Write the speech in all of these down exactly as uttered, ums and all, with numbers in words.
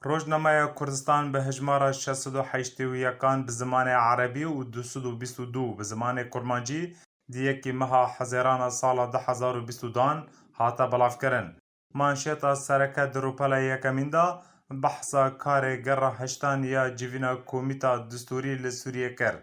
Rojnameya Kurdistan bi hejmara şeş sed û heştê û yekan bi zimanê erebî û du sed û bîst û du bi zimanê kurmancî di yekê meha Hezêrana sala du hezar û bîst û dan hate belavkirin. Manşeta sereke di rûpela yekemîn de behsa karê gera heştan ya civîna Komîta Distûrî li Sûriyê kir.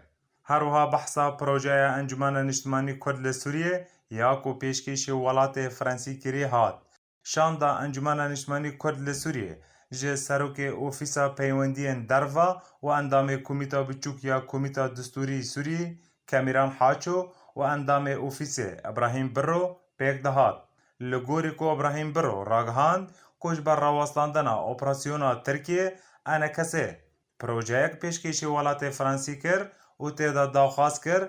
Her wiha behsa projeya Encûmena Niştimanî Kurd li Sûriyê ya ku pêşkêşî welatê Fransî kirî hat. Şanda Encûmena Niştimanî Kurd li Sûriyê ji serokê Ofîsa Peywendiyên Derve û endamê Komîta Biçûk ya Komîta Distûrî Sûriyê Kemîran Haço û endamê Ofîsê Ibrahîm Birro pêk dihat. Li gorî ku Ibrahîm Birro ragihand ku ji ber rawestandina operasyona Tirkiyê E N K S projeyek pêşkêşî welatê Fransî kir û tê de daxwaz kir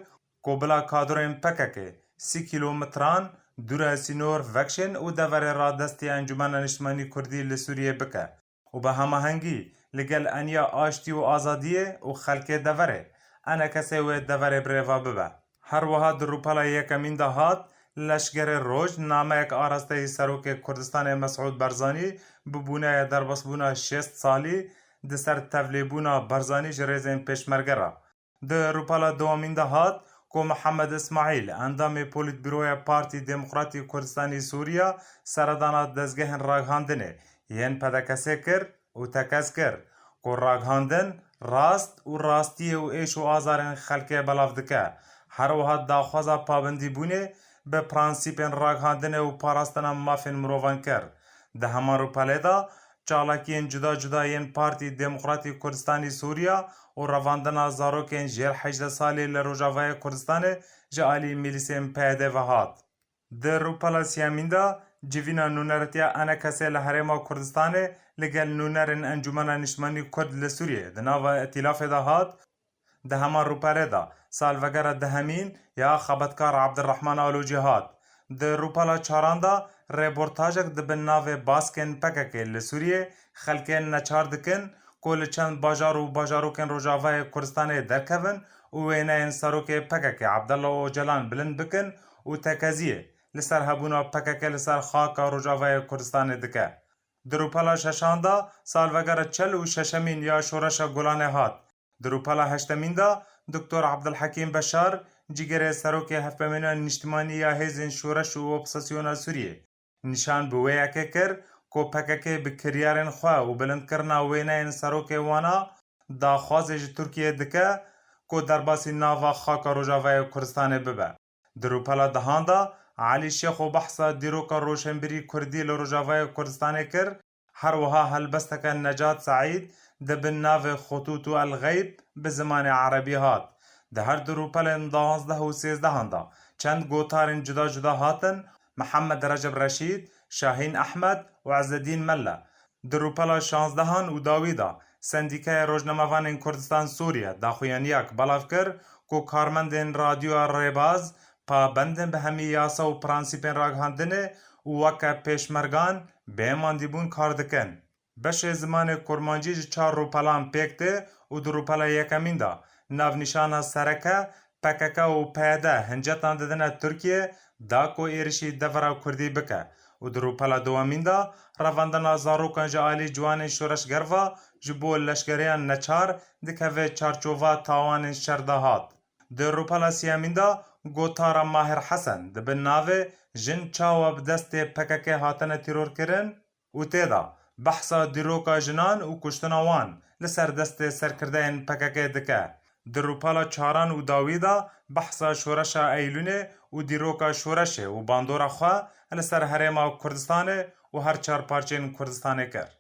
ku bila kadroyên P K K sî kîlometran dûre sînor vekişên û deverê radestî Encûmena Niştimanî Kurdî li Sûriyê bike û bi hemahengî li gel eniya aştî û azadiyê û xelkê deverê E N K S wê deverê birêve bibe. Her wiha di rûpela yekemîn de hat, Leşgerê Roj nameyek arasteyî Serokê Kurdistanê Mesûd Barzanî bi bûneya derbasbûna şêst salî di ser tevlêbûna Barzanî ji rêzên pêşmerge re. Di rûpela dewemîn de hat ku Mihemed Îsmaîl, endamê Polîtbîroya Partî Demokratî Kurdistanî Sûriya, seredana dezgehên ragihandinê yên P D K S kir û tekez kir ku ragihandin rast û rastiyê û êş û azarên xelkê belav dike. Her wiha daxwaza pabendîbûnê bi prensîpên ragihandinê û parastina mafên mirovan kir. Di heman rûpelê de, çalakiyên cuda cuda yên Partî Demokratî Kurdistanî Sûriya û revandina zarokên jêr hejdeh salî li Rojavayê Kurdistanê ji alî milîsên P Y D ve hat. Di rûpela siyemîn de, civîna nûneretiya E N K S li Herêma Kurdistanê li gel nûnerên Encûmena Niştimanî Kurd li Sûriyê di nava îtîlafê de hat. Di heman rûpelê de salvegera dehemîn ya xebatkar Abdurrahman Aloci hat. Di rûpela çaran de rêportajek di bin navê Baskên P K K li Sûriyê xelkê neçar dikin ku li çend bajar û bajarokên Rojavayê Kurdistanê derkevin û wêneyên serokê P K K Abdullah Ocalan bilind bikin û tekeziyê li ser hebûna P K K li ser xaka Rojavayê Kurdistanê dike. Di rûpela şeşan de salvegera çel û şeşemîn ya Şoreşa Gulanê hat. Di rûpela heştemîn de Doktor Abdulhekîm Beşar, cîgerê serokê Hevpeyvaniya Niştimanî ya Hêzên Şoreş û Opozîsyona Sûriyê, nîşan bi wê yekê kir ku P K K bi kiryarên xwe û bilindkirina wêneyên serokê wana daxwazê ji Tirkiyê dike ku derbasî nava xaka Rojavayê Kurdistanê bibe. Di rûpela dehan de Elî Şêxo behsa dîroka roşenbîrî kurdî li Rojavayê Kurdistanê kir, her wiha helbesteke Necat Seîd di bin navê Xutût û El Xeyb bi zimanê erebî hat. Di her du rûpelên duwazdeh û sêzdehan de çend gotarên cuda cuda hatin, Mihemed Receb Reşîd, Şahîn Ehmed û Ezzedîn Melle. Di rûpela şanzdehan û dawî de Sendîkaya Rojnamevanên Kurdistan Sûriye daxuyaniyek belav kir ku karmendên Radyoya Rêbaz pabend in bi hemî yasa û prensîpên ragihandinê û weke pêşmergan bê mandîbûn kar dikin. Beşê zimanê kurmancî ji çar rûpelan pêk tê û di rûpela yekemîn de navnîşana sereke P K K û P Y D hincetan didine Tirkiyê da ku êrişî devera kurdî bike û di rûpela dewemîn de revandina zarokan ji alî ciwanên şoreşger ve ji bo leşgeriyan neçar dikeve çarçova tawanên şer de hat. Di rûpela siyemîn de gotara Mahir Hesen di bin navê Jin çawa bi destê P K K hatine tîrorkirin û tê de behsa dîroka jinan û kuştina wan li ser destê serkirdeyên P K K dike. Di rûpela çaran û dawî de behsa şoreşa Eylûnê û dîroka şoreşê û bandora xwe li ser Herêma Kurdistanê û her çar parçeyên Kurdistanê kir.